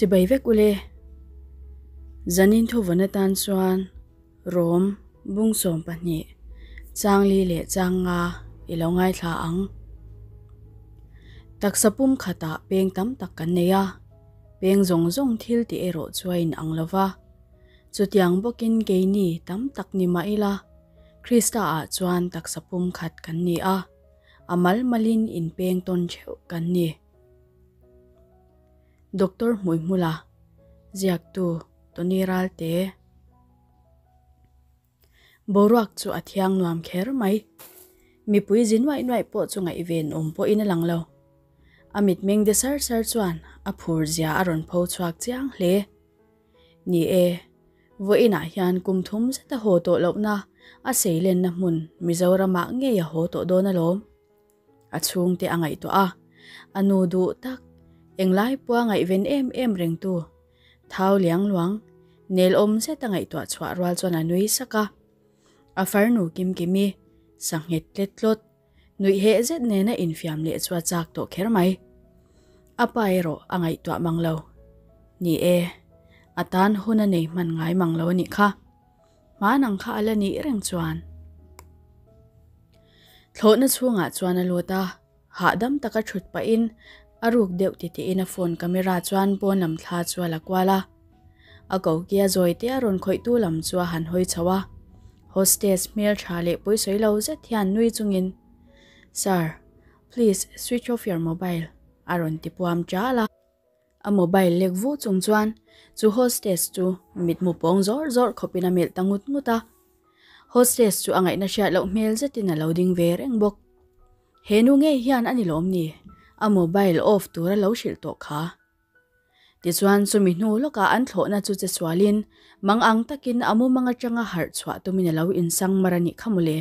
Chibai vek ule. Zanin thuvawn atan chuan Rom bung 12 chang li leh chang nga i lo ngaithla ang. Taksa pum khatah peng tam tak kan nei a, peng zawng zawng thil tih erawh chu a inang lo va. Chutiang bawkin keini tam tak ni mah ila, Krista-ah chuan taksa pum khat kan ni a, a mal malin inpeng tawn theuh kan ni. Doctor Hmuihmula, Ziaktu, Tony Ralte. Boruak chu a thiang nuam kher mai. Mipui zi nuaih nuaih pawh chu ngaihven awm pawhin a lang lo. A mitmeng de sar sar chuan a phur zia a rawn pho chhuak chiang hle. Ni e, vawiinah hian kum thum zet a haw tawh lohna a seilenna hmun Mizoramah ngei a haw tawh dawn alawm. A chhungte a ngaihtuah a, a nu duh tak, englai pawha ngaihven em em rengtu, thau liang luang, nel awm zet a ngaihtuah chhuah rual chuan a nui sak a. A farnu Kimkimi, sanghet tlet tlawt, nuih heh zet nena infiam leh chu a chak tawh kher mai. A pa erawh a ngaihtuah mang lo. Ni e, a tan hun a nei hman ngai mang lo a nih kha. Hmanang kha a la nih reng chuan. Thlawhna chhungah chuan a lut a, hahdam taka thut pahin a ruk deuh titihin a phone camera chuan pawn lam thla chu a la kual a. A kokia zawi te a rawn khawihtu lam chu a han hawi chho a. Hostess hmel tha leh pawisawi lo zet hian nui chungin, Sir, please switch off your mobile, a rawn ti puam ṭal a. A mobile lek vu chung chuan chu hostess chu mitmu pawng zawr zawr khawpin a melh ta ngut ngut a. Hostess chu a ngaihna hriat loh hmel zetin a lo ding ve reng bawk. He nu ngei hian a ni lawm ni? A mobile off tur a lo hrilh tawh kha. Tichuan chumi hnu lawkah an thlawhna chu che sualin mang ang takin a mumang atanga harh chhuah tumin a lo insang mar a nih kha mawle.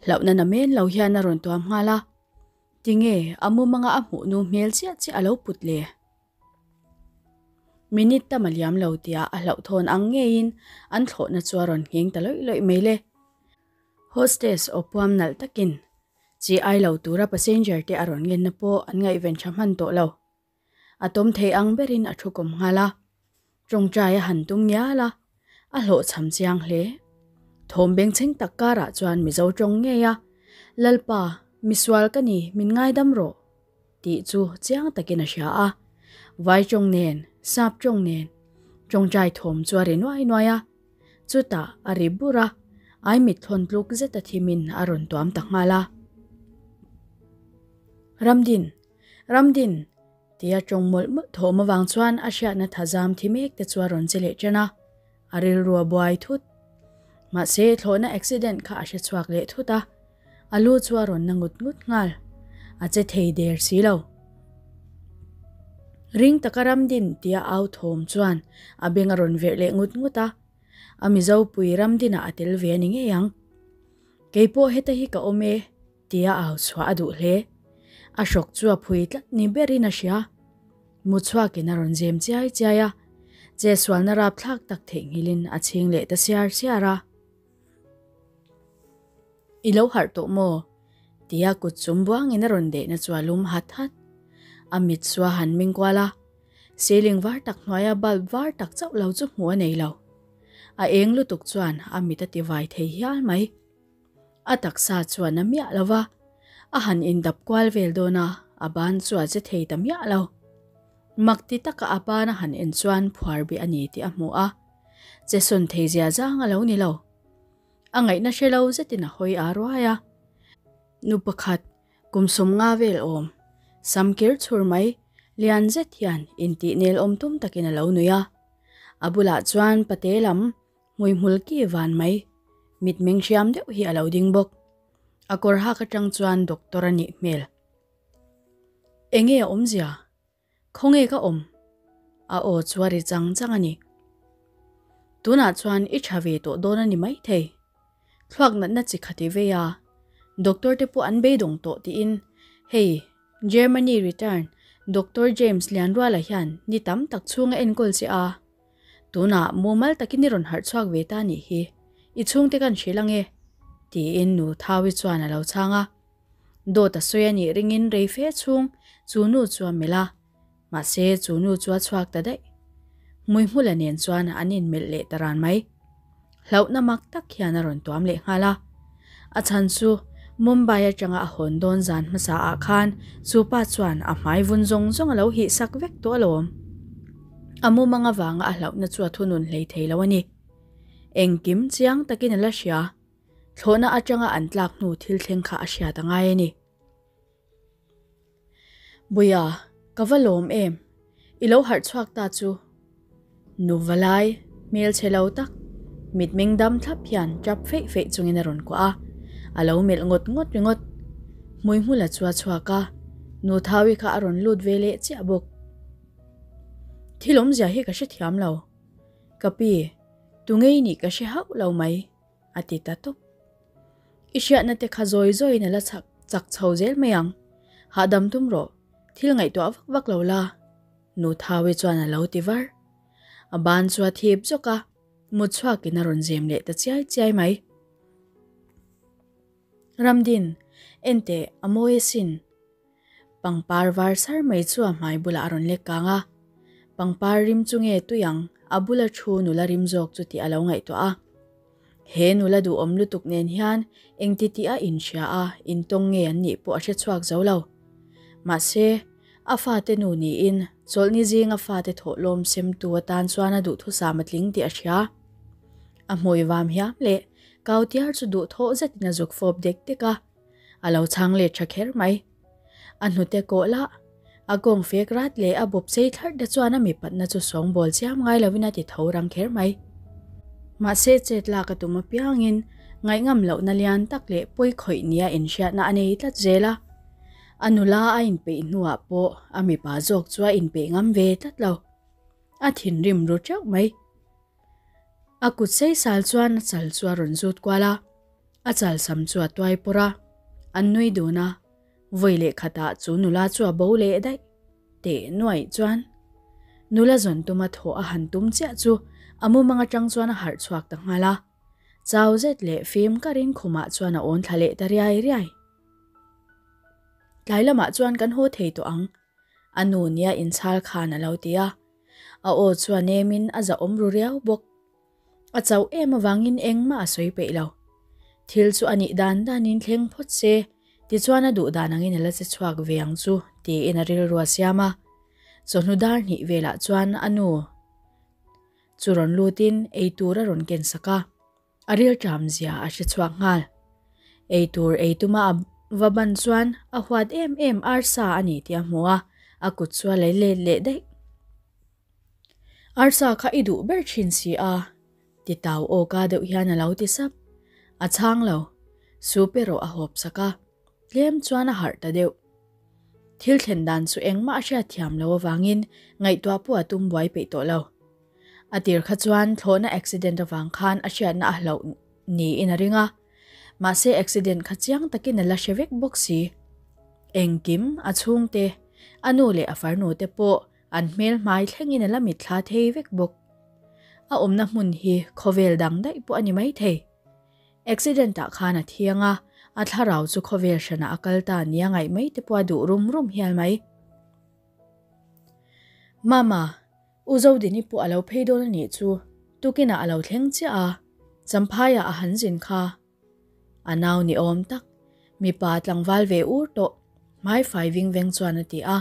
Hlauhna namen lo hian a rawn tuam nghal a. Tinge a mumanga a hmuh nu hmel chiah chiah a lo put le? Minute tam a liam lo tia a hlauhthawn ang ngeiin an thlawhna chu a rawn ngheng ta lawih lawih mai le. Hostess aw puam nalh takin chi ai lo tura passenger te a rawn ngenna pawh an ngaihven tha hman tawh lo. A tawm thei ang berin a thu kawm nghal a, tawngtai a han tum ngial a, a hlawhchham chiang hle. Thawm bengchheng tak karah chuan Mizo tawng ngei a, Lalpa, misual ka ni, min ngaidam rawh, tih chu chiang takin a hria a. Vai tawng nen, sap tawng nen, tawngtai thawm chu a ri nuai nuai a. Chutah a ri bur a, ai mit thlawn tluk zet a thimin a rawn tuam ta nghal a. Ramdin, Ramdin! Tia tawng mawlh mawlh thawm avang chuan a hriatna thazam thi mek te chu a rawn che leh ṭan a, a rilru a buai thut. Mahse, thlawhna accident kha a hre chhuak leh thut a, a lu chu a rawn na ngut ngut nghal. A che thei der si lo. Ring taka Ramdin tia au thawm chuan a beng a rawn verh leh ngut ngut a, a Mizopui Ramdinah a tel ve a ni ngei ang. Keipawh heta hi ka awm e. Tia au chhuah a duh hle. A hrawk chu a phui tlat ni berin a hria. Mu chhuakin a rawn zem chiai chiai a, che sualna rapthlak tak theihnghilhin a chhing leh ta siar siar a. I lo harh tawh maw? Tia kut chum buangin a rawn dehna chu a lum hat hat. A mit chu a han ming kual a, ceiling var tak hnuaia bulb var tak chauh lo chu hmuh a nei lo. A eng lutuk chuan a mit a ti vai thei hial mai. A taksa chuan a miah lo va, a han indap kual vel dawn a, a ban chu a che thei ta miah lo. Mak ti taka a ban a han en chuan phuar bih a ni tih a hmu a, che sawn thei zia zang a lo ni lo. A ngaihna hre lo zetin a hawi a ruai a. Nu pakhat, kum 50 vel awm, sam kir chhur mai, lian zet hian intih nel awm tum takin a lo nui a. A bulah chuan pate lam Hmuihmul ki van mai, mitmeng hriam deuh hi a lo ding bawk. A kawr hak atang chuan doctor a nih hmel. Enge a awmzia? Khawnge ka awm? A aw chu a ri chang chang a ni. Tunah chuan i tha ve tawh dawn a ni maithei. Thluak natna chi khat i vei a, doctor te pawh an beidawng tawh tiin hei Germany return Doctor James Lianruala hian ni tam tak chhunga enkawl che a, Tunah mumal takin i rawn harh chhuak ve ta nih hi, i chhungte kan hrilh ange, tiin nu Thawi chuan a lo chhang a. Dawt a sawi a nih ringin rei fe chhung chu nu chu a melh a. Mahse, chu nu chu a chhuak ta daih. Hmuihmula nen chuan an inmelh leh ta ran mai. Hlauhna mak tak hian a rawn tuam leh nghal a. A chhan chu Mumbai atanga a hawn dawn zan hmasa ah khan chu pa chuan a hmai vun zawng zawng a lo hih sak vek tawh alawm. A mumang avanga a hlauhna chu a thunun hlei thei lo a ni. Engkim chiang takin a la hria. Thlawhna atanga an tlak hnu thil thleng kha a hriat a ngai a ni. Buia, ka va lawm em? I lo harh chhuak ta chu. Nu valai, hmel chhe lo tak, mitmeng dam thlap hian tap feih feih chungin a rawn kuah a, a lo melh ngawt ngawt ringawt. Hmuihmula chu a chhuak a, Nu Thawi kha a rawn lut ve leh chiah bawk. Thil awmzia hi ka hrethiam lo. Ka pi, tungei nih ka hre hauh lo mai, a ti ta tawp. I hriatna te kha zawi zawiin a la chak chak chho zel mai ang. Hahdam tum rawh, thil ngaihtuah vak vak lo la. Nu Thawi chuan a lo ti var. A ban chu a thip zawk a, mut chhuakin a rawn zem leh ta chiai chiai mai. Ramdin, enteh, a mawi asin. Pangpar var sar mai chu a hmai bulah a rawn lek kang a. Pangpar rim chu nge tui ang, a bula thu nula rim zawk chu tih a lo ngaihtuah a. He nula duhawm lutuk nen hian engti tih a inhria a, intawng nge an nih pawh a hre chhuak zo lo. Mahse, a fate nu niin chawlhni zinga fate thawhlawm semtu atan chuan a duhthusam a tling tih a hria. A hmui vam hiam leh kau tiar chu duhthawh zetin a zuk fawp dek dek a. A lo chhang let tha kher mai. A hnute kawh lah, a kawng fek rat leh a bawp sei thlarh te chuan a mipatna chu sawngbawl chiam ngai lovin a ti tho rang kher mai. Mahse chet lak a tum apiangin ngaihngam lohna lian tak leh pawi khawih nia inhriatna a nei tlat zel a. A nula a inpeih hnuah pawh a mipa zawk chu a inpeih ngam ve tlat lo. A thinrim ru teuh mai. A kut sei sal chuan a chal chu a rawn zut kual a, a chal sam chu a tuai pawrh a, an nui dun a, vawi leh khatah chu nula chu a bo leh daih teh nuaih chuan nula zawn tuma thawh a han tum chiah chu a mumang atang chuan a harh chhuak ta nghal a, chau zet leh fim karin khumah chuan a awn thla leh ta riai riai. Tlai lamah chuan kan haw thei tawh ang, A nu nia inchhal khan a lo ti a, a aw chu a nemin a zahawm ru riau bawk. A chauh em avangin engmah a sawi peih lo. Thil chu a nih dan danin thleng phawt se, tichuan a duh dan angin a la che chhuak ve ang chu tiin a rilru a siam a. Chawhnu dar hnih velah chuan a nu chu rawn lutin eitur a rawn ken sak a. A rilṭam zia a hre chhuak nghal. Ei tur ei tuma a va ban chuan a huat em em arsa a ni tih a hmu a, a kut chu a lei let leh daih. Arsa kha i duh ber thin si a, ti tau awka deuh hian a lo ti sap. A chhang lo, soup erawh a hawp sak a, tlem chuan a harh ta deuh. Thil thlen dan chu engmah a hriatthiam lo avangin ngaihtuah pawh a tum buai peih tawh lo. A tir kha chuan thlawhna accident avang khan a hriatna a hlauh niin a ring a, mahse accident kha chiang takin a la hre vek bawk si. Engkim, a chhungte, a nu leh a farnu te pawh an hmel hmai thlengin a la mitthla thei vek bawk. A awmna hmun hi khawvel dang daih pawh a ni maithei. Accident ah khan a thiang a, a thlarau chu khawvel hranah a kal ta nia ngaih mai te pawh a duh rum rum hial mai. Mama, U Zodini pawh a lo phei dawn a nih chu, tukinah a lo thleng chiah a, Champhaiah a han zin kha. A nau ni awm tak, mipa tlangval ve ur tawh, hmaifai ving veng chuan a ti a.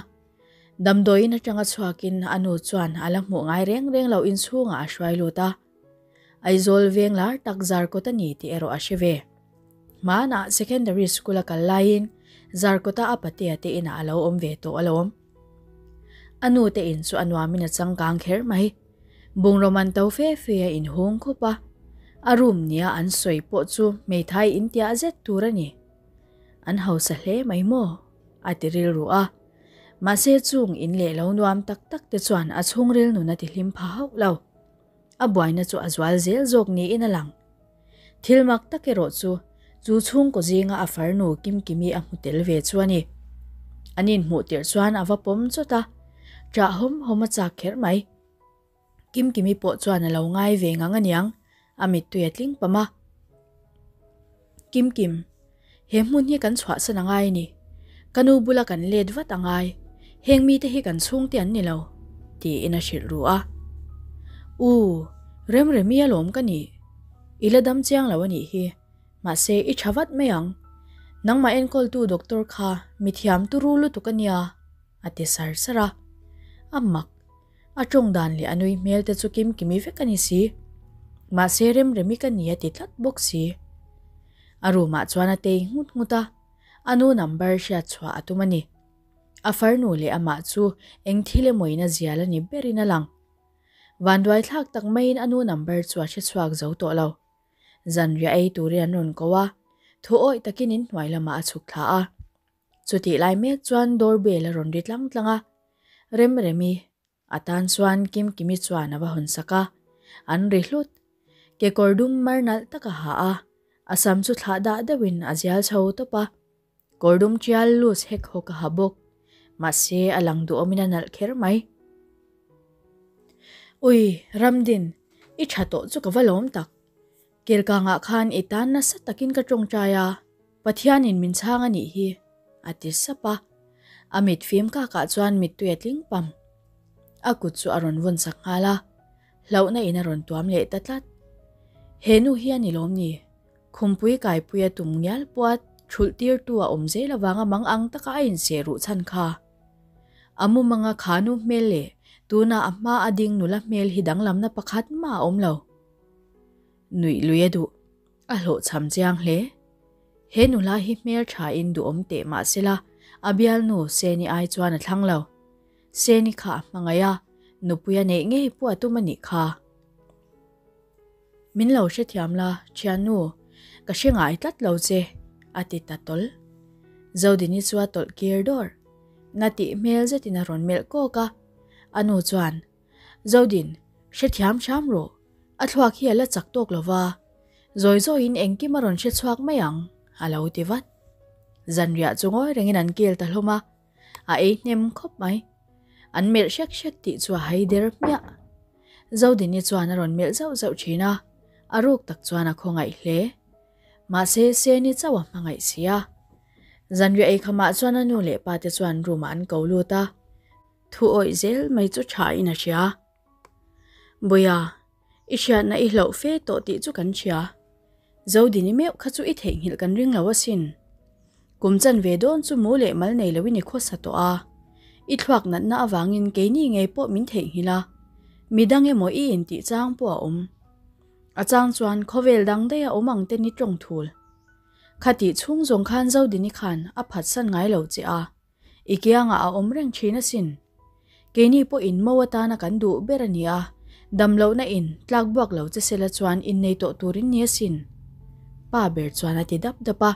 Damdawiin atanga chhuakin a nu chuan a la hmuh ngai reng reng lo inchhungah a hruai lut a. Aizawl veng lar tak Zarkawt a ni tih erawh a hre ve. Hmanah secondary school a kal laiin Zarkawta a patea te inah a lo awm ve tawh alawm. A nu te in chu a nuamin a changkang kher mai. Bungraw man to fe fe a inhung khup a, a room nia an sawi pawh chu hmeithai intiah zet tur a ni. An hausa hle mai maw? a ti rilru a. Mahse chung in leh lo nuam tak tak te chuan a chhungril nun a ti hlim pha hauh lo. A buaina chu a zual zel zawk niin a lang. Thil mak tak erawh chu, chu chhungkaw zinga a farnu Kimkimi a hmu tel ve chu a ni. An inhmuh tirh chuan a va pawm chawt a, ṭah hawm hawm a chak kher mai. Kimkimi pawh chuan a lo ngai ve ngang aniang, a mittui a tling pam a. Kimkim, he hmun hi kan chhuahsan a ngai a ni. Ka nu bula kan let vat a ngai. Heng mite hi kan chhungte an ni lo, tiin a hrilh ru a. U, Remremi alawm ka nih. I la dam chiang lo a nih hi. Mahse, i tha vat mai ang. Nangmah enkawltu doctor kha mithiam turu lutuk a nia, a ti sar sar a. A mak. A tawng dan leh a nui hmel te chu kimkimi vek a ni si. Mahse, Remremi ka ni a ti tlat bawk si. A room ah chuan a tei nghut nghut a, a nu number hriat chhuah a tum a ni. A farnu leh amah chu eng thil emaw in a zial a ni berin a lang. Vanduai thlak tak maiin a nu number chu a hre chhuak zo tawh lo. Zanriah ei turin an rawn ko a, thu awih takin in hnuai lamah a chhuk thla a. Chutih lai mek chuan door bell a rawn ri tlang tlang a, Remremi a tan chuan Kimkimi chuan a va hawn sak a, an ri hlut. Kekawr dum mar nalh tak a ha a, a sam chu thlah dah deuhin a zial chho tawp a. Kawr dum tial loose hek hawk a ha bawk. Mahse a lang duhawmin a nalh kher mai. Ui, Ramdin, i tha tawh chu ka va lawm tak. Kelkangah khan i tan nasa takin ka tawngtai a, Pathianin min chhang a nih hi, a ti sap a. A mit fim kakah chuan mittui a tling pam. A kut chu a rawn vawn sak nghal a, hlauhna in a rawn tuam leh ta tlat. He nu hi a ni lawm ni? Khumpui kaipui a tum ngial puat thulh tirtu a awm zel avanga mang ang taka a inseh ruh chhan kha. A mumanga kha nu hmel leh tuna a hma a ding nula hmel hi danglamna pakhat mah a awm lo. Nuih lui a duh. A hlawhchham chiang hle. He nula hi hmel tha in duhawm teh mah sela a bialnu Seni ai chuan a thlang lo. Seni kha a hmangaih a, nupui a neih ngei pawh a tum a nih kha. Min lo hrethiam la, thiannu, ka hre ngai tlat lo che, a ti ta tawlh. Zodini chu a tawlh kir dawr. Na tih hmel zetin a rawn melh kawk a. A nu chuan, Zodin, hrethiam hram rawh. A thluak hi a la chak tawk lo va, zawi zawiin engkim a rawn hre chhuak mai ang, a lo ti vat. Zanriah chu ngawi rengin an kel ta hlawm a, a ei hnem khawp mai. An melh hrek hrek tih chu a hai der hmiah. Zodini chuan a rawn melh zauh zauh thin a, a ruk tak chuan a khawngaih hle. Mahse, Seni chauh a hmangaih si a. Zanriah eikhamah chuan a nu leh pa te chuan room ah an ko lut a, thu awih zel mai chu tha in a hria. Buia, i hriatna i hlauh fe tawh tih chu kan hria. Zodini meuh kha chu i theihnghilh kan ring lo asin. Kum chan ve dawn chu mu leh mal nei loin i khawsa tawh a. I thluak natna avangin keini ngei pawh min theihnghilh a. Midang emaw i intih chang pawh a awm. A chang chuan khawvel dang daih a awm ang ten i tawng thul. Khatih chhung zawng khan Zodini khan a phatsan ngai lo che a. I kiangah a awm reng thin asin. Keini pawhin mo atana kan duh ber a ni a, damlohna in tlak buak lo che sela chuan innei tawh turin ni asin. Pa ber chuan a ti dap dap a.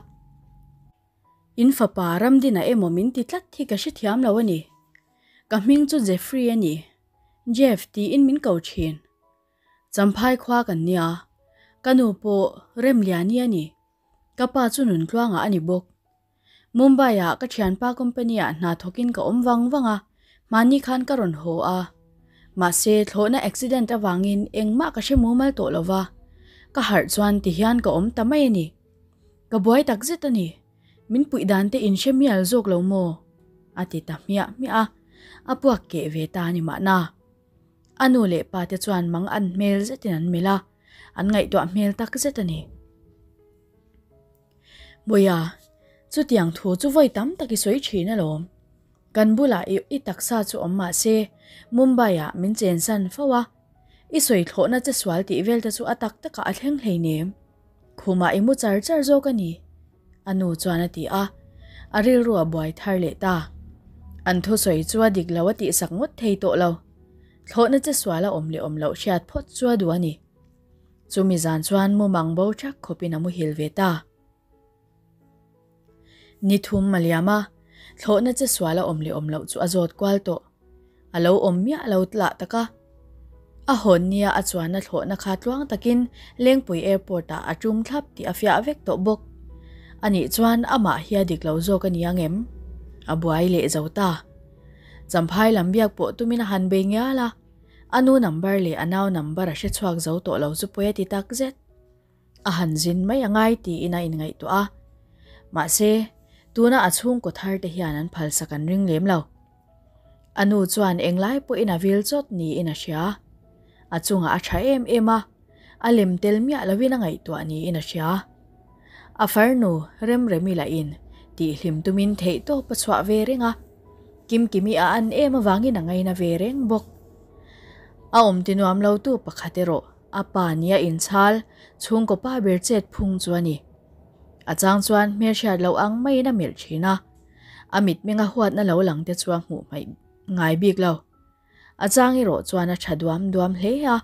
In fapa Ramdina emaw min ti tlat hi ka hrethiam lo a ni. Ka hming chu Jeffrey a ni. Jeff tiin min ko thin. Champhai khua kan nia. Ka nu pawh Remliani a ni. Ka pa chu Nuntluangah a ni bawk. Mumbai-ah ka thianpa company-ah hna thawkin ka awm vang vang a, hmanni khan ka rawn haw a. Mahse, thlawhna accident avangin engmah ka hre mumal tawh lo va, ka harh chuan tihian ka awm ta mai a ni. Ka buai tak zet a ni, min puih dan te in hre mial zawk lo maw? a ti ta hmiah hmiah a, a puak keh ve ta a ni mahna. A nu leh pa te chuan mang an hmel zetin an melh a, an ngaihtuah hmel tak zet a ni. Bawiha, chutiang thu chu vawi tam tak i sawi thin alawm. Kan bulah i i taksa chu awm mah se, Mumbai-ah min chensan fo a. I sawi thlawhna che sual tih vel te chu a tak takah a thleng hleinem. Khumah i mu char char zawk a ni, a nu chuan a ti a. A rilru a buai thar leh ta. An thusawi chu a dik lo a tihsak ngawt thei tawh lo. Thlawhna che sual a awm leh awm loh hriat phawt chu a duh a ni. Chumi zan chuan mumang bo thak khawpin a muhil ve ta. Ni thum a liam a, thlawhna che sual a awm leh awm loh chu a zawt kual tawh. A lo awm miah lo tlah tak a. A hawn nia a chuanna thlawhna kha tluang takin Lengpui Airport ah a tum thlap tih a fiah vek tawh bawk. Anih chuan amah hi a dik lo zawk a ni ang em? A buai leh zo ta. Champhai lam biak pawh tumin a han bei ngial a. A nu number leh a nau number a hre chhuak zo tawh lo chu pawi a ti tak zet. A han zin mai a ngai tiin a inngaihtuah a. Mahse, tuna a chhungkaw thar te hian an phalsak an ring lem lo. A nu chuan englai pawhin a vil chawt niin a hria. A chungah a tha em em a, a lem tel miah lovin a ngaihtuah niin a hria. A farnu Remremi lahin tihhlim tumin theihtawp a chhuah ve reng a, Kimkimi a an em avangin a ngaina ve reng bawk. A awm tinuam lotu pakhat erawh a pa nia inchhal chhungkaw pa ber chet phung chu a ni. A chang chuan hmelhriat loh ang maiin a melh thin a, a mitmenga huatna lo lang te chu a hmuh hmaih ngai bik lo. A chang erawh chuan a tha duam duam hle a,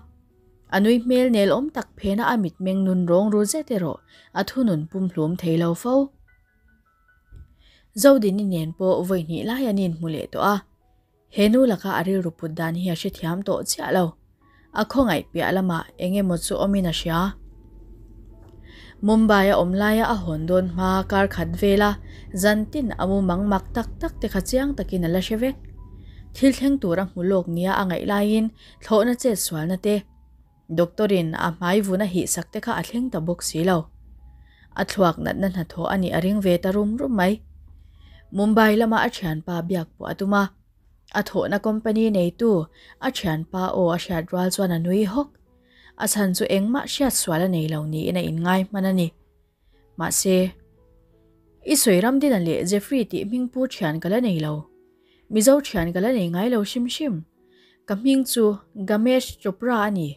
a nui hmel nel awm tak phena a mitmeng nun rawng ru zet erawh a thunun pumhlum thei lo fo. Zodini nen pawh vawi hnih lai an inhmu leh tawh a, he nu laka a rilru put dan hi a hrethiam tawh chiah lo. A khawngaih piah lamah eng emaw chu awmin a hria. Mumbai a awm laia a hawn dawn hma kar khat vela zan tin a mu mang mak tak tak te kha chiang takin a la hre vek. Thil thleng tur a hmu lawk nia a ngaih laiin thlawhna chet sualna te, Doctor in a hmai vun a hihsak te kha a thleng ta bawk si lo. A thluak natna hnathawh a nih a ring ve ta rum rum mai. Mumbai lama a thianpa biak pawh a tum a. A thawhna company neitu a thianpa aw a hriat rual chuan a nui hawk. A chhan chu engmah hriat sual a nei lo niin a inngai hman a ni. Mahse, i sawi Ramdina leh Jeffrey tih hming pu thian ka la nei lo. Mizo thian ka la nei ngai lo hrim hrim. Ka hming chu Gamesh Chopra a ni,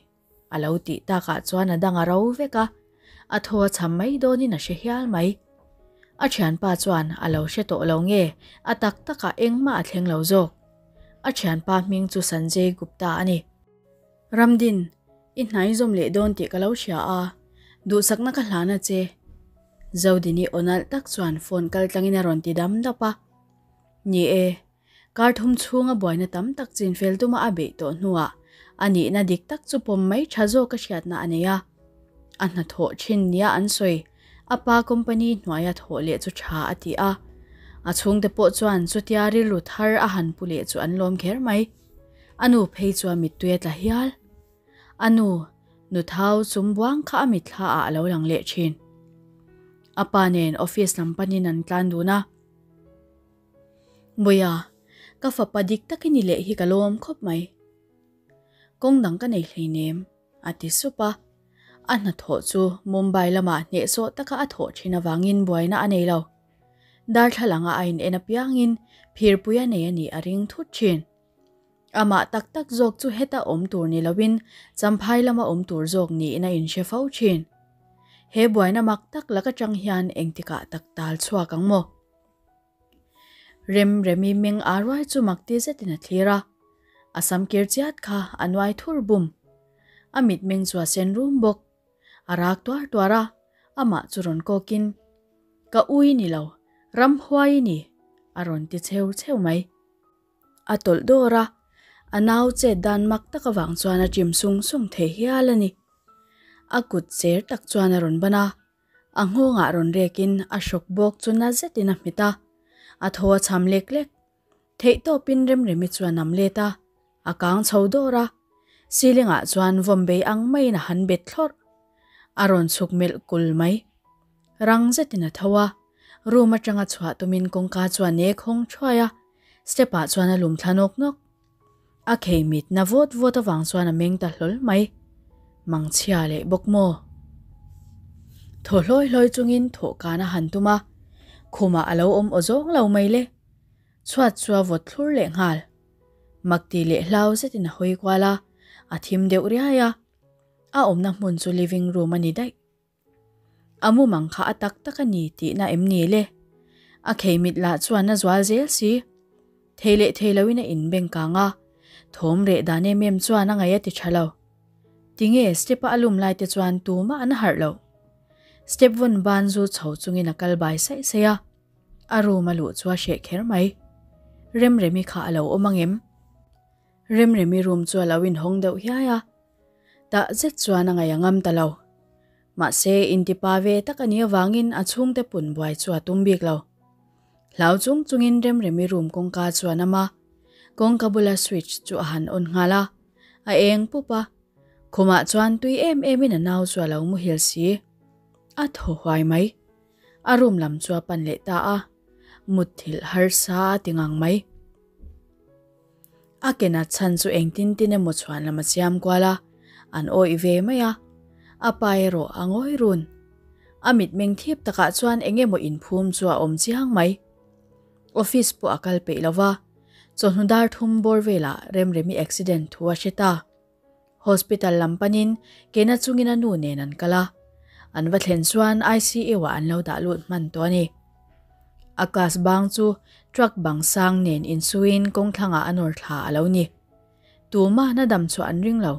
a lo tih takah chuan a dang a ro vek a, a thaw a cham mai dawnin a hre hial mai. A thianpa chuan a lo hre tawh lo nge a tak takah engmah a thleng lo zawk. A thianpa hming chu Sanjay Gupta a ni. Ramdin, i hnai zawm leh dawn tih ka lo hria a, duhsakna ka hlan a che. Zodini aw nalh tak chuan phone kal tlangin a rawn ti dam dap a. Ni e, kar thum chhunga buaina tam tak chinfel tuma a beih tawh hnuah a nihna dik tak chu pawm mai tha zawk a hriatna a nei a. A hnathawh thin nia an sawi, a pa company hnuaia thawh leh chu tha a ti a. A chhungte pawh chuan chutia rilru thar a han pu leh chu an lawm kher mai. A nu phei chuan mittui a tla hial. A nu, nuthau chum buang kha a mitthla ah a lo lang leh thin. A pa nen office lam panin an tlan dun a. Bawiha, ka fapa dik tak i ni leh hi ka lawm khawp mai. Kawng dang ka nei hleinem, a ti sup a. A hnathawh chu Mumbai lamah hnehsawh taka a thawh thin avangin buaina a nei lo. Darthlalanga a in en apiangin phirpui a nei a nih a ring thut thin. Amah tak tak zawk chu heta awm tur ni loin Champhai lama awm tur zawk niin a inhre fo thin. He buaina mak tak lak atang hian engtikah tak tal chhuak ang maw? Rem Remi meng a ruai chu mak ti zetin a thlir a, a sam kir chiat kha a nuai thur bum. A mitmeng chu a sen rum bawk. A rak tuar tuar a, amah chu rawn kawkin, Ka ui ni lo, ramhuai i ni, a rawn ti cheu cheu mai. A tawlh dawr a, a nau chet dan mak tak avang chuan a chim sung sung thei hial a ni. A kut cher tak chuan a rawn ban a, a nghawngah rawn rekin a hrawk bawk chu na zetin a hmet a, a thaw a cham lek lek. Theihtawpin Remremi chuan a let a, a kang chho dawr a, ceiling ah chuan vawm bei ang maiin a han bet thlawrh. A rawn chhuk melh kul mai. Rang zetin a tho a, room atanga chhuah tumin kawngka chuan nek hawng thuai a, step ah chuan a lum thla nawk nawk. A khei mit na vawt vawt avang chuan a meng ta hlawl mai. Mangchhia leh bawk maw? Thaw hlawi hlawi chungin thawhkan a han tum a, khumah a lo awm aw zawng lo mai le. Chhuat chu a vawt thlur leh nghal. Makti leh hlau zetin a hawi kual a, a thim deuh riai a. A awmna hmun chu living room a ni daih. A mumang kha a tak tak a ni tihna em ni le? A khei mit lah chuan a zual zel si. Thei leh thei loin a inbeng kang a, thawm reh dan em em chuan a ngaih a ti tha lo. Tinge step-a a lum lai te chuan tumah an harh loh. Step vawn ban zu chho chungin a kal bai saih saih a. A room a luh chu a hreh kher mai. Remremi kha a lo awm ang em? Remremi room chu a lo inhawng deuh hiai a. Tah zet chuan a ngaih a ngam ta lo. Mahse, intipa ve tak a nih avangin a chhungte pun buai chu a tum bik lo. Hlau chung chungin Remremi room kawngka chu a nam a. Kawngka bula switch chu a han on nghal a. A eng pup a. Khumah chuan tui em emin a nau chu a lo muhil si. A thaw huai mai. A room lam chu a pan leh ta a, mutthilh harsa a ti ngang mai. A ke nat chhan chu engtin tin emaw chhuan lam a siam kual a, an awih ve mai a. A pa erawh a ngawi run. A mitmeng thip takah chuan eng emaw inphum chu a awm chiang mai. Office pawh a kal peih lo va, chawhnu dar thum bawr velah Remremi accident thu a hre ta. Hospital lam panin kena chungin a nu nen an kal a, an va thlen chuan ICU ah an lo dah lut hman tawh a ni. A class bang chu truck bang sang nen insuin kawngthlangah a nawr thla a lo ni. Tumah na dam chhuah an ring lo.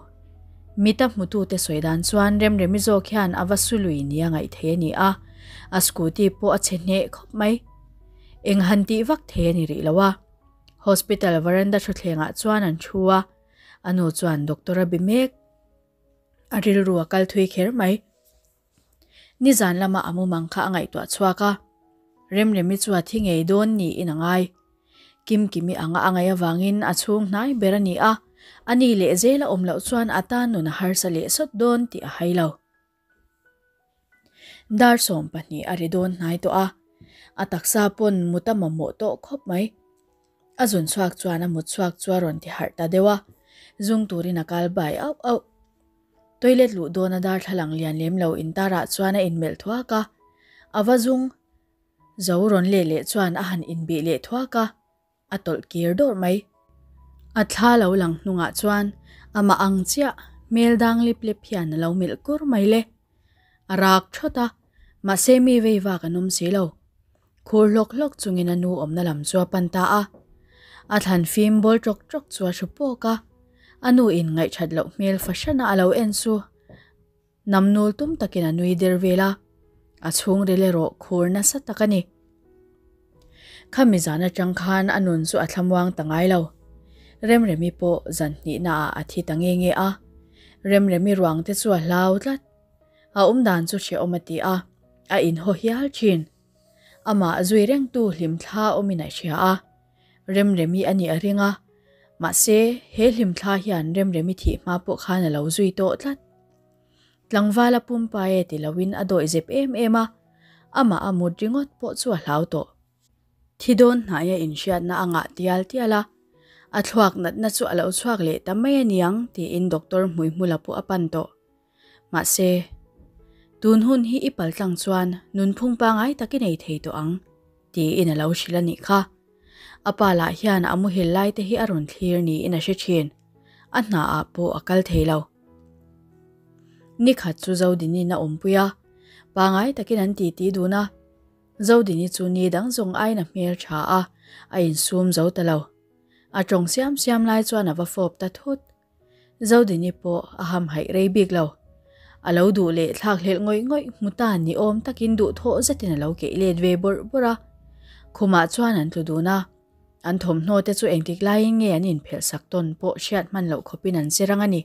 Mita hmutute sawi dan chuan Remremi zawk hian a va su lui nia ngaih thei a ni a, a scooty pawh a chhe hneh khawp mai. Eng han tih vak thei a ni rih lo a. Hospital veranda thutthlengah chuan an thu a, a nu chuan doctor a bi mek. A rilru a kal thui kher mai. Nizan lama a mumang kha a ngaihtuah chhuak a, Remremi chu a thi ngei dawn niin a ngai. Kimkimi anga a ngaih avangin a chhung hnai ber a ni a, a ni leh zel a awm loh chuan a tan nun a harsa leh sawt dawn tih a hai lo. Dar 20 a ri dawn hnai tawh a, a taksa pawn mut a mamawh tawh khawp mai. A zun chhuak chuan a mut chhuak chu a rawn ti harh ta deuh a, zung turin a kal bai auh auh. Toilet luh dawna darthlalang lian lem lo intarah chuan a inmelh thuak a, a va zung zo rawn leh leh chuan a han inbih leh thuak a, a tawlh kir dawrh mai. A thla lo lang hnungah chuan amah ang chiah hmel dang lip lep hian a lo melh kur mai le. A rak thawt a, mahse mi vei vak an awm si lo. Khur hlawk hlawk chungin a nu awmna lam chu a pan ta a. A thlan fim bawl ṭawk ṭawk chu a hru pawk a. A nu in ngaihthat loh hmel fahran a a lo en chu namnul tum takin a nui der vel a. A chhungril erawh khur nasa tak a ni. Khami zan atang khan a nun chu a thlamuang ta ngai lo. Remremi pawh zan hnihna ah a thi ta nge nge a. Remremi ruang te chu a hlau tlat. A awmdan chu hrehawm a ti a, a inhaw hial thin. Amah zui rengtu hlimthla awmin a hria a, Remremi a nih a ring a, mahse he hlimthla hian Remremi thih hma pawh khan a lo zui tawh tlat. Tlangval a pumpa e ti loin a dawih zep em em a, amah a mut ringawt pawh chu a hlau tawh. Thi dawn hnaia inhriatna a ngah tial tial a, a thluak natna chu a lo chhuak leh ta mai a niang tiin doctor hmuihmula pawh a pan tawh. Mahse, tun hun hi i paltlang chuan nunphung pangai tak i nei thei tawh ang, tiin a lo hrilh a nih kha. A pa lah hian a muhil lai te hi a rawn thlir niin a hre thin. A hnaah pawh a kal thei lo. Nikhat chu Zodinin a awmpui a, pangai takin an titi dun a. Zodini chu ni dang zawng aiin a hmel tha a, a insum zo ta lo. A tawng siam siam lai chuan a va fawp ta thut. Zodini pawh a hamhaih rei bik lo. A lo duh leh thlak hlelh ngawih ngawih hmu ta ni awm takin duhthawh zetin a lo keih let ve bawrh bawrh a. Khumah chuan an tlu dun a. An thawmhnaw te chu engtik laiin nge an inphelh sak tawn pawh hriat hman loh khawpin an che rang a ni.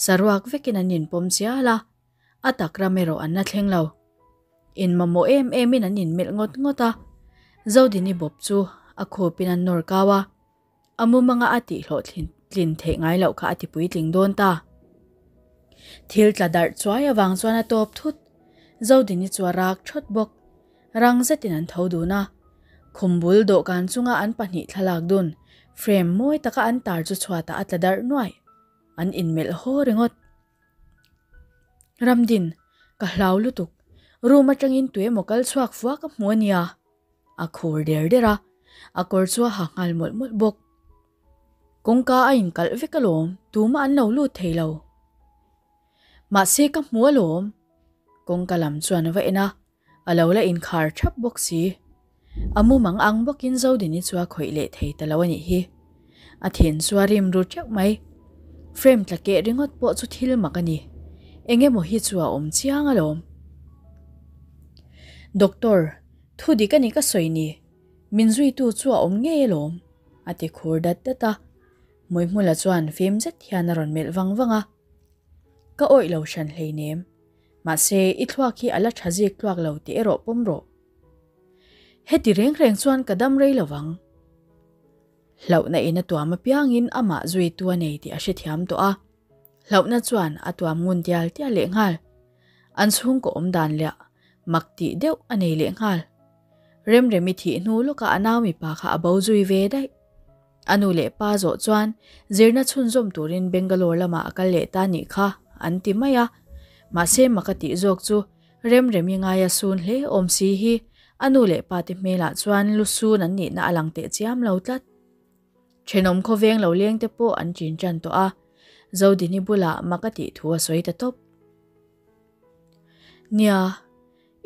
Saruak vekin an inpawm chial a, a tak ram erawh an la thleng lo. Inmamawh em emin an inmelh ngawt ngawt a. Zodini bawp chu a khupin an nawr kau a. A mumanga a tihhlawh tlin theih ngai loh kha a ti puitling dawn ta. Thil tla darh chuai avang chuan a tawp thut. Zodini chu a rak thawt bawk. Rang zetin an tho dun a. Khum bul dawhkan chunga an pahnih thlalak dun, frame mawi taka an tar chu chhuatah a tla darh nuaih. An inmelh haw ringawt. Ramdin, ka hlau lutuk. Room atangin tuemaw kal chhuak fua ka hmu a nia. A khur der der a, a kawr chu a ha nghal mawlh mawlh bawk. Kawngka a inkalh vek alawm, tumah an lo lut thei lo. Mahse ka hmu alawm. Kawngka lam chuan a va en a, a lo la inkhar thap bawk si. A mumang ang bawkin Zodini chu a khawih leh thei ta lo a nih hi. A thin chu a rim ru teuh mai. Frame tla keh ringawt pawh chu thil mak a ni. Eng emaw hi chu a awm chiang alawm. Doctor, thu dik a ni ka sawi ni. Min zuitu chu a awm ngei alawm, a ti khur dat dat a. Hmuihmula chuan fim zet hian a rawn melh vang vang a. Ka awih lo hran hleinem. Mahse, i thluak hi a la tha zik tluak lo tih erawh pawm rawh. Heti reng reng chuan ka dam rei lovang. Hlauhna in a tuam apiangin amah zuitu a nei tih a hrethiam tawh a. Hlauhna chuan a tuam ngun tial tial lehnghal. An chhungkaw awm dan leh mak tih deuh a nei lehnghal. Remremi thih hnu lawkah a nau mipa kha a bo zui ve daih. A nu leh pa zawh chuan zirna chhunzawm turin Bangalore lamah a kal leh ta nih kha an ti mai a. Mahse mak a tih zawk chu Remremi ngaia sun hle awm si hi a nu leh pa te hmelah chuan lu sun an nihna a lang teh chiam lo tlat. Thenawm khawveng lo leng te pawh an chin tan tawh a, Zodini bulah mak a tih thu a sawi ta tawp. Nia,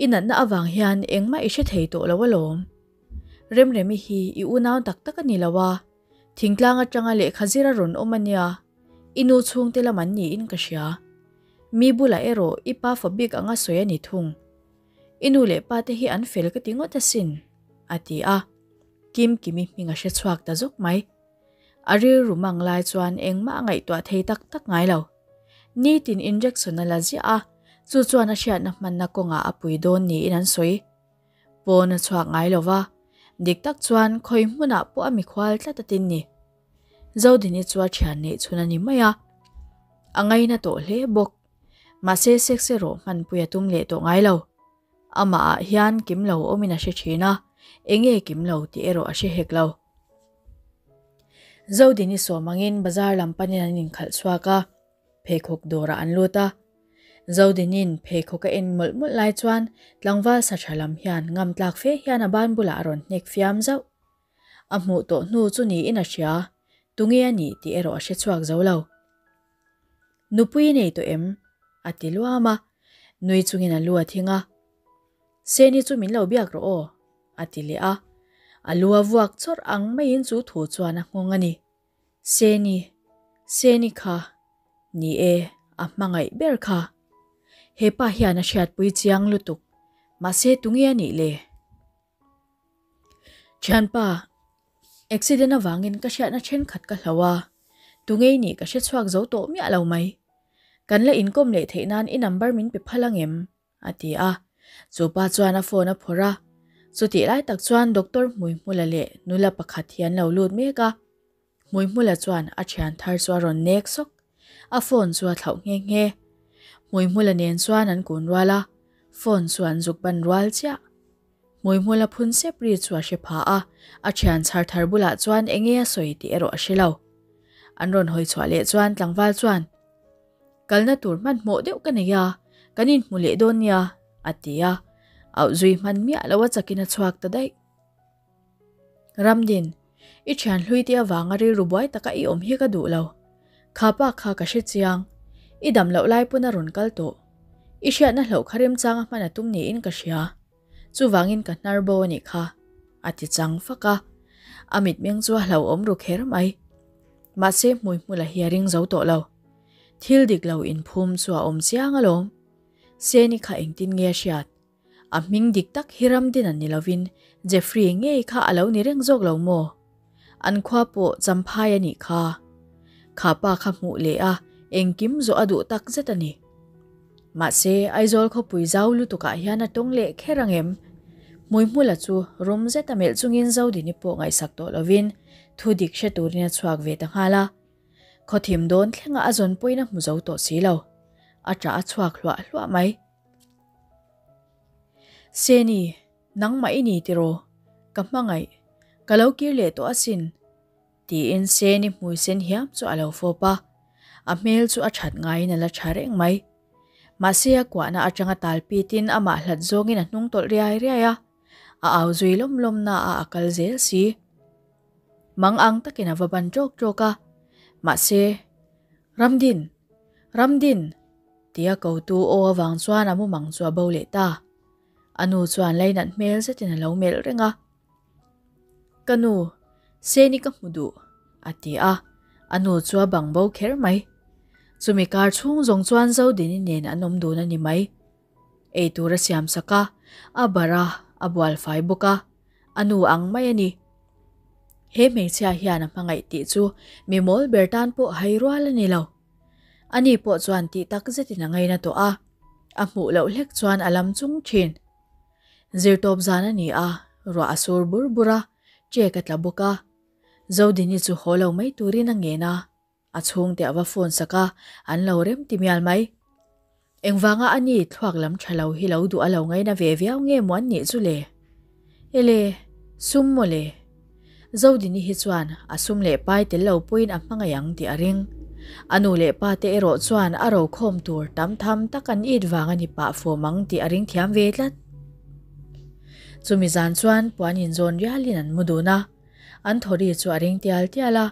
i natna avang hian engmah i hre thei tawh lo alawm. Remremi hi i unau tak tak a ni lo a, thingtlang atanga lehkha zir a rawn awm a nia, i nu chhungte lam an niin ka hria. Mi bulah erawh i pa fa bik anga sawi a ni thung. I nu leh pa te hi an fel ka ti ngawt asin, a ti a. Kimkimi hming a hre chhuak ta zawk mai. A rilru mang lai chuan engmah a ngaihtuah thei tak tak ngai lo. Nitin injection a la ziah a, chu chuan a hriatna hmanna kawngah a pui dawn niin an sawi. Pawn a chhuak ngai lo va, dik tak chuan khawi hmunah pawh a mikhual tlat a tin ni. Zodini chu a thian neih chhun a ni mai a, a ngaina tawh hle bawk. Mahse sex erawh hmanpui a tum leh tawh ngai lo. Amah ah hian kim lo awmin a hre thin a, enge kim lo tih erawh a hre hek lo. Zodini sawm angin bazar lam panin an inkhalh chhuak a, pheikhawk dawrah an lut a. Zodinin pheikhawk a en mawlh mawlh lai chuan tlangval sa tha lam hian ngam tlak fe hian a ban bulah a rawn hnek fiam zauh. A hmuh tawh hnu chu niin a hria, tunge a nih tih erawh a hre chhuak zo lo. Nupui i nei tawh em? a ti luam a, nui chungin a lu a thing a. Seni chu min lo biak rawh aw, a ti leh a. A lu a vuak chawrh ang maiin chu thu chuan a nghawng a ni. Seni, Seni kha, ni e, a hmangaih ber kha. He pa hian a hriatpui chiang lutuk, mahse tunge a nih le? Thianpa, accident avangin ka hriatna thenkhat ka hlo a, tungei nih ka hre chhuak zo tawh miah lo mai. Kan la inkawm leh theih nan i number min pe phal ang em? a ti a. Chu pa chuan a phone a phawrh a. Chutih lai tak chuan Doctor Hmuihmula leh nula pakhat hi an lo lut mek a. Hmuihmula chuan a thian thar chu a rawn nek sawk. A phone chu a thlauh nghe nghe. Hmuihmula nen chuan an kun rual a, phone chu an zuk ban rual chiah. Hmuihmula phun sep ri chu a hre pha a, a thian chhar thar bulah chuan enge a sawi tih erawh a hre lo. An rawn hawi chhuah leh chuan tlangval chuan, Kalna tur hmanhmawh deuh ka nei a, kan inhmu leh dawn nia, a ti a. Auh zui hman miah lo a chakin a chhuak ta daih. Ramdin, i thian hlui te avanga rilru buai taka i awm hi ka duh lo. Kha pa kha ka hre chiang. I dam loh lai pawn a rawn kal tawh. I hriatna hloh kha remchanga hman a tum niin ka hria. Chuvangin ka hnar bo a nih kha, a ti chang fak a. A mitmeng chu a hlauhawm ru kher mai. Mahse hmui hmula hi a ring zo tawh lo. Thil dik lo inphum chu a awm chiang alawm. Seni kha engtin nge a hriat? A hming dik tak hi Ramdina ni lovin Jeffrey ngei kha a lo ni reng zawk lo maw? An khua pawh Champhai a nih kha. Kha pa kha hmuh leh a engkim zawh a duh tak zet a ni. Mahse, Aizawl khawpui zau lutukah hian a tawng leh kher ang em? Hmuihmula chu rum zet a melh chungin Zodini pawh ngaihsak tawh lovin thu dik hre turin a chhuak ve ta nghal a. Khawthim dawn thlenga a zawn pawhin a hmu zo tawh si lo. A ṭah a chhuak hluah hluah mai. Seni, nangmah i ni tiraw? Ka hmangaih. Ka lo kir leh tawh asin. Tiin Seni hmui sen hiam chu a lo fawp a. A hmel chu a that ngaiin a la tha reng mai. Mahse a kuahna atanga tal pitin amah hlat zawngin a hnung tawlh riai riai a. A au zui lawm lawm na a a kal zel si. Mang ang takin a va ban tawk tawk a. Mahse, Ramdin! Ramdin! Tia kotu aw avang chuan a mumang chu a bo leh ta. A nu chuan lainat hmel zetin a lo melh reng a. Ka nu, Seni ka hmu duh, a ti a. A nu chu a bang bo kher mai. Chumi kar chhung zawng chuan Zodini nen an awm dun a ni mai. Ei tur a siam sak a, a barh a, a bual fai bawk a. A nu ang mai a ni. He hmeichhia hian a hmangaih tih chu mi mawl ber tan pawh hai rual a ni lo. Ani pawh chuan tih tak zetin a ngaina tawh a, a hmuh loh hlek chuan a lam chung thin. Zirtawp zan a ni a, ruah a sur bur bur a, ṭek a tla bawk a. Zodini chu haw lo mai turin a ngen a, a chhungte a va phone sak a, an lo rem ti mial mai. Engvanga a ni thluak lam tha lo hi lo duh a lo ngaina ve viau nge maw an nih chu le? Ele, sum maw le? Zodini hi chuan a sum leh pai tel lo pawhin a hmangaih ang tih a ring. A nu leh pa te erawh chuan a rokhawm tur tam tham tak an it vang a ni pah fawm ang tih a ring thiam ve tlat. Chumi zan chuan puan inzawn rialin an mu dun a, an thawri chu a ring tial tial a.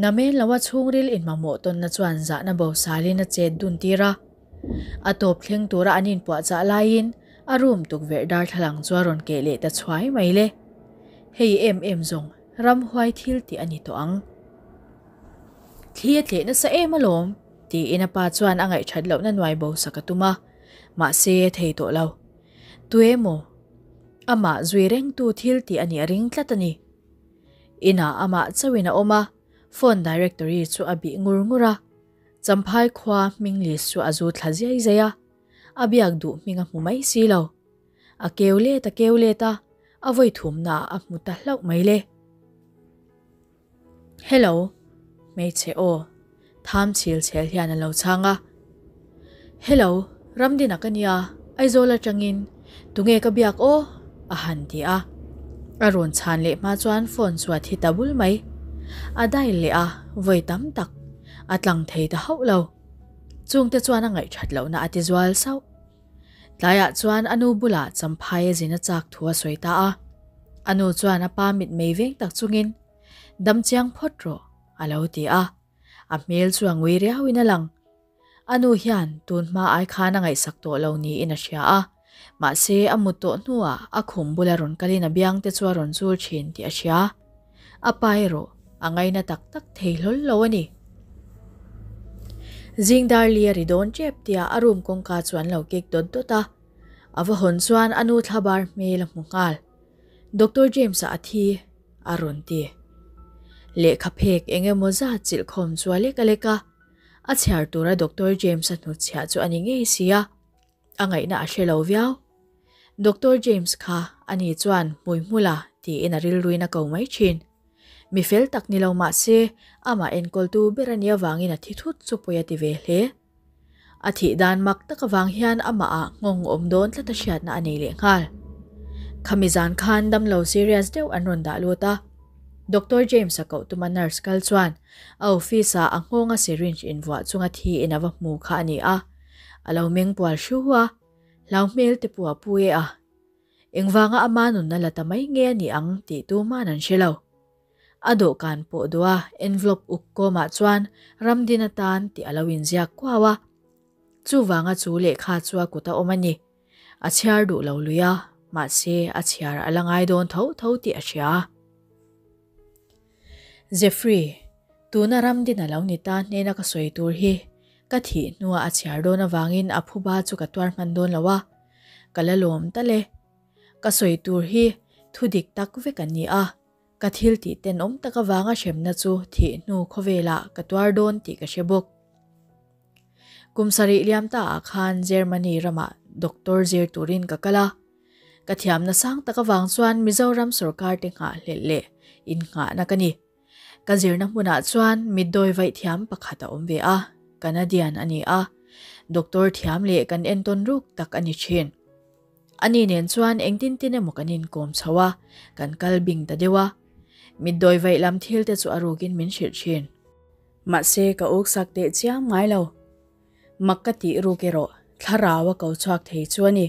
Namen loa chhungril inmamawh tawnna chuan zahna bo salin a chet dun tir a. A tawp thleng tura an inpuahchah laiin a room tukverh darthlalang chu a rawn keh leh ta chhuai mai le. Hei em em zawng ramhuai thil tih a ni tawh ang. Thli a tleh nasa em alawm tiin a pa chuan a ngaihthat lohna nuai bo sak a tum a, mahse a thei tawh lo. Tuemaw amah zui rengtu thil tih a nih a ring tlat a ni. Inah amah chauhin a awm a, phone directory chu a bih ngur ngur a. Champhai khua hming list chu a zu thla ziai zai a, a biak duh hming a hmu mai si lo. A keu let a keu let a, a vawi thumna a hmu ta hlauh mai le. Hello, hmeichhe aw, tham chhil chhel hian a lo chhang a. Hello, Ramdina ka nia, Aizawl atangin tunge ka biak aw? a han ti a. A rawn chhan leh hma chuan phone chu a thi ta bul mai. A dial leh a, vawi tam tak a tlang thei ta hauh lo. Chungte chuan a ngaihthat lohna a ti zual sauh. Tlaiah chuan a nu bulah Champhai a zin a chak thu a sawi ta a. A nu chuan a pa mitmei veng tak chungin, Dam chiang phawt rawh, a lo ti a. A hmel chu a ngui riauin a lang. A nu hian tun hma ai khan a ngaihsak tawh lo niin a hria a, mahse a mut tawh hnuah a khum bula rawn kalin a biang te chu a rawn chul thin tih a hria. A pa erawh a ngaina tak tak thei hlawl lo a ni. Zing dar li a ri dawn tep tia a room kawngka chu an lo kik dawt dawt a, a va hawn chuan a nu thlabar hmel a hmu nghal. Doctor James-a a thi a rawn ti. Lehkha phek eng emaw zat chilh khawm chu a lek a lek a. A chhiar tura Doctor James-a hnutchhiah chu a ni ngei si a, a ngaihna a hre lo viau. Doctor James kha ani chuan hmuihmula tiin a rilruin a ko mai thin. Mi fel tak ni lo mah se, amah enkawltu ber a nih avangin a thi thut chu pawi a ti ve hle. A thih dan mak tak avang hian amahah nghawng awm dawn tlat a hriatna a nei leh nghal. Khami zan khan damlo serious deuh an rawn dah lut a. Doctor James-a koh tuma nurse kal chuan a office-ah a nghawnga syringe invuah chunga thi in a va hmu kha a ni a. A lo meng pual hru a, hlau hmel te pawh a pu e a. Engvanga ama nunna la ta mai nge a ni ang tih tuman an hre lo. A dawhkan pawh duh a envelope uk kawmah chuan Ramdin atan tih a lo inziak kuau a. Chuvanga chu lehkha chu a kut a awm a ni. A chhiar duh lo lui a, mahse a chhiar a la ngai dawn tho tho tih a hria. Jeffrey, tuna Ramdin a lo ni ta hnena ka sawi tur hi ka thih hnuah a chhiar dawn avangin a phuba chu ka tuar hman dawn lo a, ka la lawm tal e. Ka sawi tur hi thu dik tak vek an ni a, ka thil tih tenawm tak avanga hremna chu thih hnu khawvelah ka tuar dawn tih ka hre bawk. Kum sarih liam ta ah khan Germany ramah doctor zir turin ka kal a, ka thiamna sang tak avang chuan Mizoram sorkar te nghahhlelh leh innghahna ka ni. Ka zirna hmunah chuan mitdawi vaih thiam pakhat a awm ve a, Canadian a ni a, doctor thiam leh kan entawn ruk tak a ni thin. Ani nen chuan engtin tin emaw kan inkawm chho a, kan kal bing ta deuh a. Mitdawi vaih lam thil te chu a rukin min hrilh thin. Mahse ka uksak teh chiam ngai lo. Mak ka tih ruk erawh thlarau a ko chhuak thei chu a ni.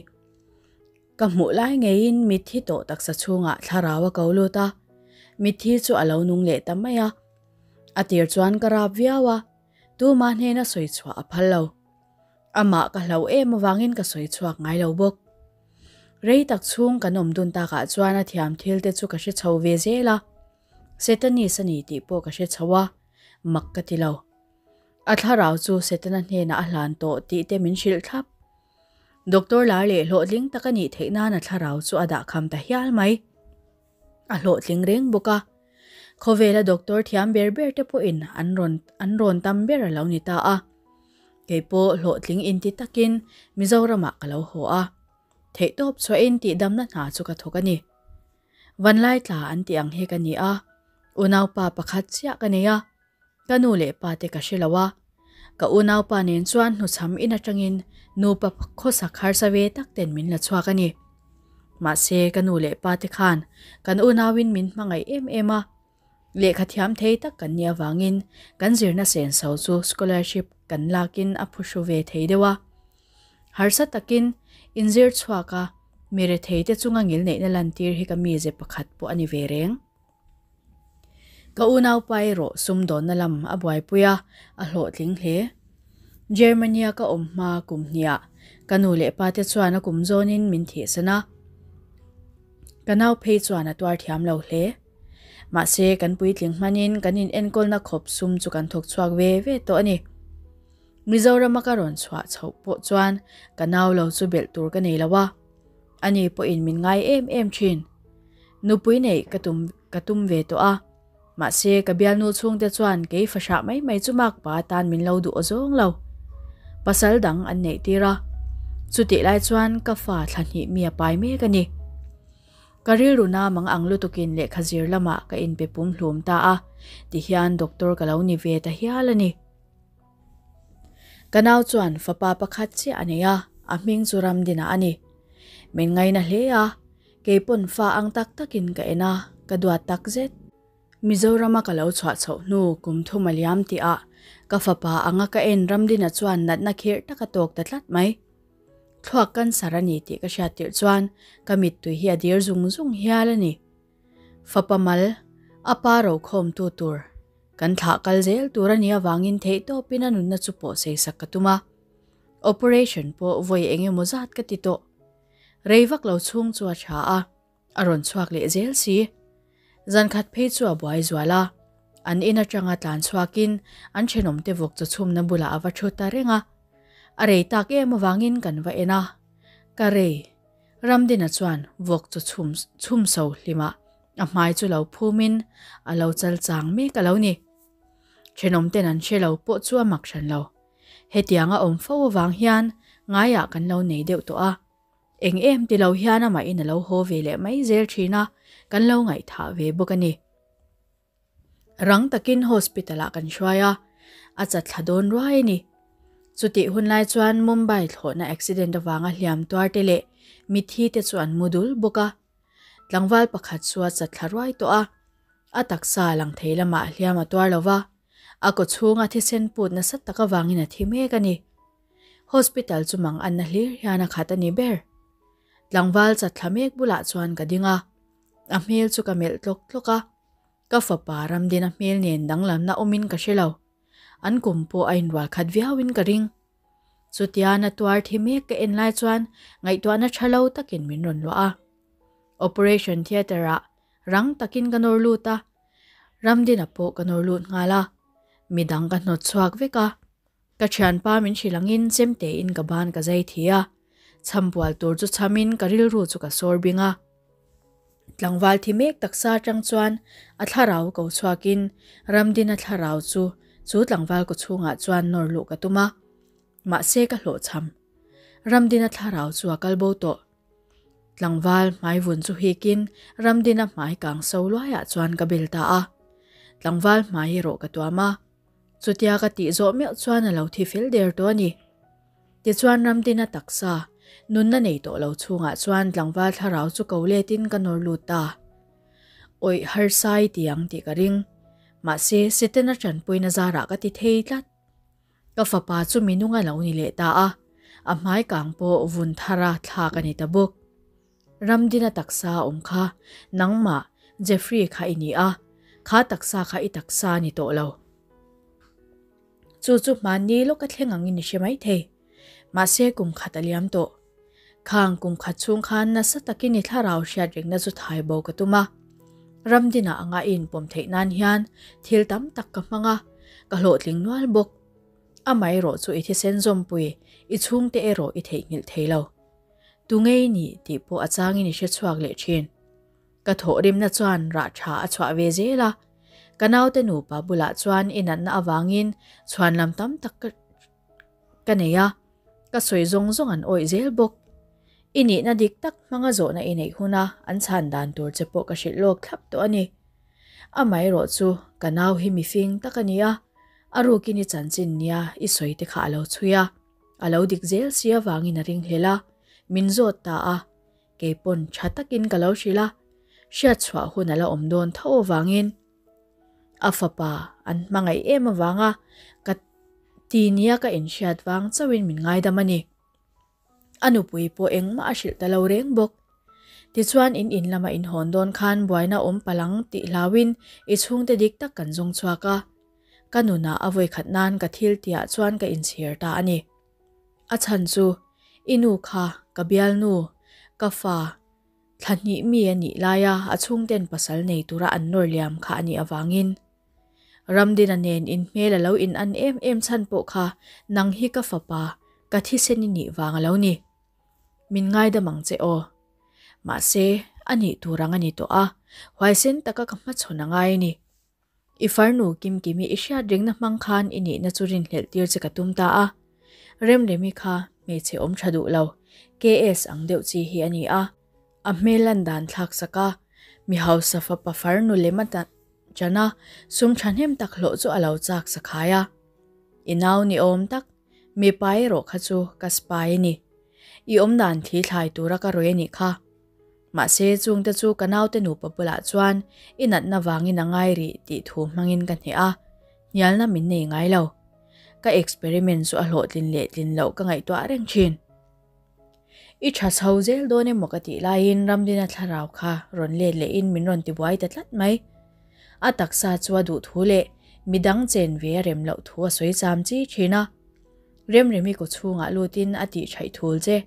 Ka hmuh lai ngeiin mitthi tawh taksa chhungah thlarau a ko lut a, mitthi chu a lo nung leh ta mai a. A tir chuan ka rap viau a, tuma hnena sawi chhuah a phal lo. Amah ka hlauh em avangin ka sawi chhuak ngai lo bawk. Rei tak chhung kan awm dun takah chuan a thiam thil te chu ka hre chho ve zel a. Setanis a ni tih pawh ka hre chho a, mak ka ti lo. A thlarau chu Setana hnenah a hlan tawh tih te min hrilh thlap. Doctor lar leh hlawhtling tak a nih theih nan a thlarau chu a dahkham ta hial mai. A hlawhtling reng bawk a. Khawvela doctor thiam ber ber te pawhin an rawn an rawn tam ber a lo ni ta a. Kei pawh hlawhtling inti takin Mizoramah ka lo haw a. Theihtawp chhuahin tihdamna hna chu ka thawk a ni. Vanlai tla an tih ang hi ka ni a, unaupa pakhat chiah ka nei a, ka nu leh pa te ka hre lo a. Ka unaupa nen chuan hnuchham in atangin nupa khawsak harsa ve tak ten min la chhuak a ni. Mahse, ka nu leh pa te khan kan unauin min hmangaih em em a, lehkha thiam thei tak kan nih avangin kan zirna senso chu scholarship kan lakin a phuhru ve thei deuh a. Harsa takin inzir chhuak a, mi rethei te chunga ngilneihna lantir hi ka mize pakhat pawh a ni ve reng. Ka unaupa erawh sumdawnna lam a buaipui a, a hlawhtling hle. Germany-a ka awm hma kum hniah ka nu leh pa te chuan a kum zawnin min thihsan a. Ka nau phei chuan a tuar thiam lo hle. Mahse, kan puitling hmanin kan inenkawlna khawp sum chu kan thawk chhuak ve ve tawh a ni. Mizorama ka rawn chhuah chhoh pawh chuan ka nau lo chu belh tur ka nei lo a, ani pawhin min ngai em em thin. Nupui neih ka tum ka tum ve tawh a, mahse ka bialnu chhungte chuan kei fahrah mai mai chu makpa atan min lo duh awzawng lo. Pasal dang an neih tir a, chutih lai chuan ka fa thla hnih mi a pai mek a ni. Ka rilru na mang ang lutukin lehkha zir lamah ka inpe pumhlum ta a, tihian doctor ka lo ni ve ta hial a ni. Ka nau chuan fapa pakhat chiah a nei a, a hming chu Ramdina a ni. Min ngaina hle a, kei pawn fa ang tak takin ka en a, ka duat tak zet. Mizorama ka lo chhuah chhoh hnu kum thum a liam tih ah ka fapa anga ka en Ramdina chuan natna khirh tak a tawk ta tlat mai. Thluak cancer a ni tih ka hriat tirh chuan ka mittui hi a dir zung zung hial a ni. Fapa mal, a pa rokhawmtu tur. Kan thlah kal zel tur a nih avangin theihtawpin a nunna chu pawh seisak ka tum a. Operation pawh vawi eng emaw zat ka ti tawh. Rei vak lo chhung chu a tha a, a rawn chhuak leh zel si. Zan khat phei chu a buai zual a, an in atanga tlan chhuakin an thenawmte vawk chaw chhumna bulah a va thu ta reng a. A rei tak em avangin kan va en a, ka rei. Ramdina chuan vawk chaw chhum chhum so hlimah A hmai chu lo phumin a lo chal chang mek a lo ni. Thenawmten an hre lo pawh chu a mak hran lo. Hetianga awm fo avang hian ngaiah kan lo nei deuh tawh a. Eng em ti lo hian amahin a lo haw ve leh mai zel thin a, kan lo ngaihthah ve bawk a ni. Rang takin hospital ah kan hruai a, a chatthla dawn ruai a ni. Chutih hun lai chuan Mumbai thlawhna accident avanga hliam tuar te leh mithi te chu an mu dul bawk a. Tlangval pakhat chu a chatthla ruai tawh a, a taksa lang thei lamah hliam a tuar lo va, a kaw chhunga thisen put nasa tak avangin a thi mek a ni. Hospital chu mang anna hlir hian a khat a ni ber. Tlangval chatthla mek bulah chuan ka ding a, a hmel chu ka melh tlawk tlawk a, ka fapa Ramdina hmel nen danglamna awmin ka hre lo. An kum pawh a inrual khat viauin ka ring. Chutia na tuar thi mek ka en lai chuan ngaihtuahna tha lo takin min rawn luah a. Operation theatre ah rang takin ka nawr lut a, Ramdina pawh ka nawr lut nghal a, midang ka hnawt chhuak vek a. Ka thianpa min hrilh angin chemtein ka ban ka zai thi a, chhampual tur chu chhamin ka rilru chu ka sawr bing a. Tlangval thi mek taksa atang chuan a thlarau ko chhuakin Ramdina thlarau chu chu tlangval kaw chhungah chuan nawr luh ka tum a. Mahse ka hlawhchham. Ramdina thlarau chu a kal bo tawh. Tlangval hmai vun chu hikin Ramdina hmai kang so luaiah chuan ka bel ta a. Tlangval hmai erawh ka tuam a. Chutia ka tih zawh meuh chuan a lo thi fel der tawh a ni. Tichuan Ramdina taksa, nunna nei tawh lo chhungah chuan tlangval thlarau chu ko letin ka nawr lut ta. Awih harsa i ti ang tih ka ring. Mahse, Setana tanpuina zarah ka ti thei tlat. Ka fapa chu minung a lo ni leh ta a, a hmai kang pawh vun thara thlak a ni ta bawk. Ramdina taksa awm kha nangmah Jeffrey kha i ni a, kha taksa kha i taksa a ni tawh lo. Chu chu hmanni lawk a thleng angin i hre maithei. Mahse kum khat a liam tawh. Khang kum khat chhung khan nasa takin i thlarau hriat rengna chu thai bo ka tum a. Ramdina anga i inpawm theih nan hian thil tam tak ka hmang a, ka hlawhtling nual bawk. Amaherawh chu i thisen zawmpui, i chhungte erawh i theihnghilh thei lo. Tu ngei ni tih pawh a changin i hre chhuak leh thin. Ka thawhrimna chuan rah tha a chhuah ve zel a, ka naute nupa bulah chuan i natna avangin chhuan lam tam tak ka ka nei a, ka sawi zawng zawng an awih zel bawk. I nihna dik tak hmanga zawhna i neih huna an chhan dan tur che pawh ka hrilh lawk thlap tawh a ni. Amaherawh chu ka nau hi mifing tak a ni a, a rukin i chanchin nia i sawi te kha a lo chhui a. A lo dik zel si avangin a ringhlel a, min zawt ta a. Keipawn tha takin ka lo hrilh a, hriatchhuah hun a la awm dawn tho avangin a fapa an hmangaih em avanga ka ti nia ka inhriat vang chauhin min ngaidam a ni. A nupui pawh engmah a hrilh ta lo reng bawk. Tichuan in in lama in hawn dawn khan buaina awm palang tih hlauin i chhungte dik tak kan zawng chhuak a. Ka nunah a vawikhat nan ka thil tihah chuan ka inchhir ta a ni. A chhan chu i nu kha ka bialnu, ka fa, thla hnih mi a nih laia a chhungten pasal nei tura an nawr liam kha a nih avangin. Ramdina nen in hmel a lo in an em em chhan pawh kha nang hi ka fapa, ka thisen i nih vang a lo ni. Min ngaidam ang che aw. Mahse, a nih tur ang a ni tawh a, huaisen taka ka hmachhawn a ngai a ni. I farnu Kimkimi i hriat rengna hmang khan i nihna chu rinhlelh tir che ka tum ta a. Remremi kha hmeichhe awm tha duh lo, KS ang deuh chi hi a ni a. A hmel lan dan thlak sak a, mi hausa fapa farnu lem a chan a, sum thahnem tak hlawh chu a lo chak sakhai a. I nau ni awm tak, mipa erawh kha chu ka spy a ni. I awmdan thli thlai tura ka rawi a nih kha. Mahse chungte chu ka naute nupa bulah chuan i natna vangin a ngai rih tih thu hmangin ka hneh a, hnialna min nei ngai lo. Ka experiment chu a hlawhtlin leh tlin loh ka ngaihtuah reng thin. I tha chho zel dawn emaw ka tih laiin Ramdina thlarau kha rawn let lehin min rawn tibuai ta tlat mai. A taksa chu a duh thu leh midang chen ve a rem loh thu a sawi cham chi thin a. Remremi kaw chhungah lutin a tih thaih thul che.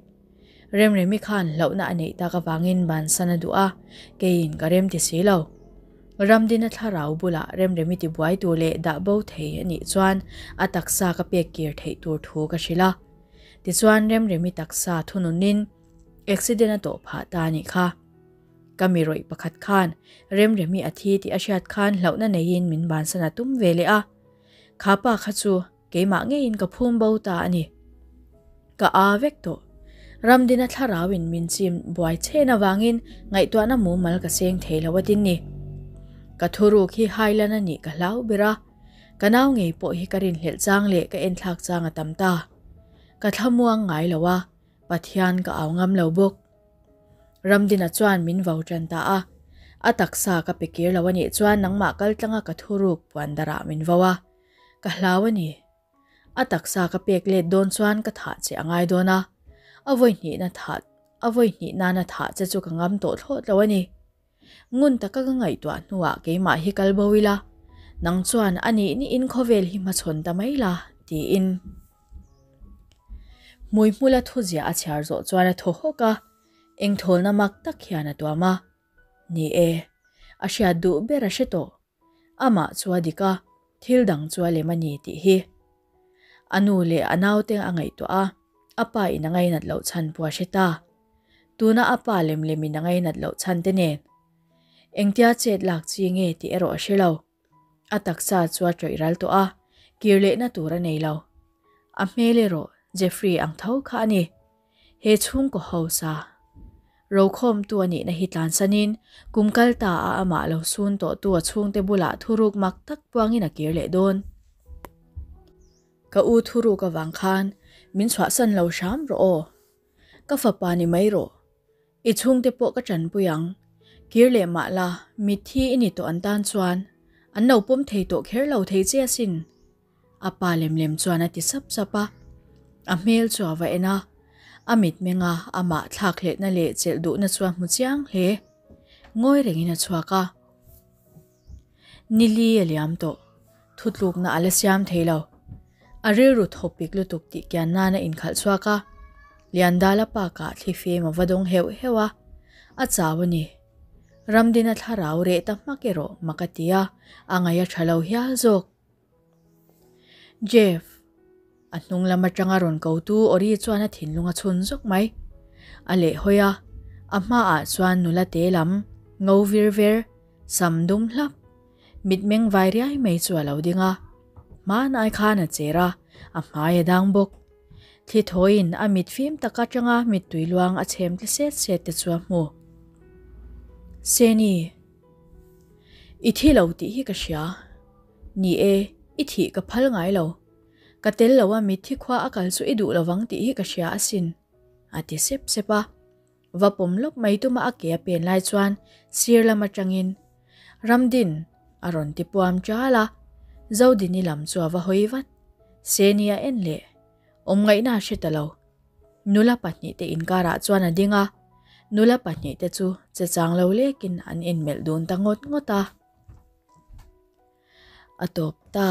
Remremi khan hlauhna a neih tak avangin bansan a duh a, keiin ka rem ti si lo. Ramdina thlarau bulah Remremi tibuai tur leh dah bo thei a nih chuan a taksa ka pek kir theih tur thu ka hrilh a. Tichuan Remremi taksa thununin accident a tawh phah ta a nih kha. Ka mi rawih pakhat khan Remremi a thi tih a hriat khan hlauhna neiin min bansan a tum ve leh a. Kha pa kha chu keimah ngeiin ka phum bo ta a ni. Ka a vek tawh. Ramdina thlarauin min chim buai chhen avangin ngaihtuahna mumal ka seng thei lo a tin ni. Ka thuruk hi hailan a nih ka hlau ber a. Ka nau ngei pawh hi ka rinhlelh chang leh ka enthlak chang a tam ta. Ka thlamuang ngai lo a, Pathian ka au ngam lo bawk. Ramdina chuan min vo tan ta a, a taksa ka pe kir lo a nih chuan nangmah kal tlanga ka thuruk puan darah min vo a, ka hlau a ni. A taksa ka pek let dawn chuan ka thah che a ngai dawn a, a vawi hnihna thah a vawi hnih nana thah che chu ka ngam tawh thlawt lo a ni. Ngun taka ka ngaihtuah hnuah keimah hi kal bo ila, nang chuan a nih niin khawvel hi hmachhawn ta mai la, tiin. Hmuihmula thuziah a chhiar zawh chuan a thaw hawk a, engthawlna mak tak hian a tuam a. Ni e, a hriat duh ber a hre tawh. Amah chu a dik a, thil dang chu a lem a ni tih hi. A nu leh a naute a ngaihtuah a, a pa in a ngainat loh chhan pawh a hre ta. Tuna a pa lem lem in a ngainat loh chhan te nen. Engtia chet lak chi nge tih erawh a hre lo. A taksa chu a tawih ral tawh a, kir lehna tur a nei lo. A hmel erawh Jeffrey ang tho kha a ni. He chhungkaw hausa rokhawmtu a nihna hi tlansanin kum kal ta a amah lo sun tawhtu a chhungte bulah thuruk mak tak puangin a kir leh dawn. Ka u thuruk avang khan min chhuahsan lo hram rawh aw. Ka fapa ni mai rawh. I chhungte pawh ka tanpui ang. Kir leh mah la, mitthi i ni tawh an tan chuan an lo pawm thei tawh kher lo thei che asin. A pa lem lem chuan a ti sap sap a. A hmel chu a va en a. A mitmenga amah thlak hletna leh chelh duhna chu a hmu chiang hle. Ngawi rengin a chhuak a. Nili a liam tawh. Thutlukna a la siam thei lo. A rilru thawpik lutuk tih kian nan a inkhalh chhuak a. Liandala pakah thlifim a va dawng heuh heuh a. A chau a ni. Ramdina thlarau reh ta hmak erawh mak a ti a, a ngaih a tha lo hial zawk. Jeff! A hnung lam atanga rawn kotu Ori chuan a thinlung a chhun zawk mai. A lehhawi a, a hmaah chuan nula te lam, ngo vir ver, sam dum hlap, mitmeng vai riai mai chu a lo ding a. Hmanai khan a cher a, a hmai a dang bawk. Thli thawiin a mit fim tak atanga mittui luang a chhem tle set set te chu a hmu. Seni! I thi lo tih hi ka hria. Ni e, i thih ka phal ngai lo. Ka tel lo a mitthi khua a kal chu i duh lovang tih hi ka hria asin, a ti sep sep a. Va pawm lawk mai tuma a ke a pen lai chuan sir lam atangin Ramdin a rawn ti puam ṭal a, Zodini lam chu a va hawi vat. Seni a en leh. Awm ngaihna a hre ta lo. Nula pahnihte inkarah chuan a ding a, nula pahnihte chu che chang lo lekin an inmelh dun ta ngawt ngawt a. A tawp ta.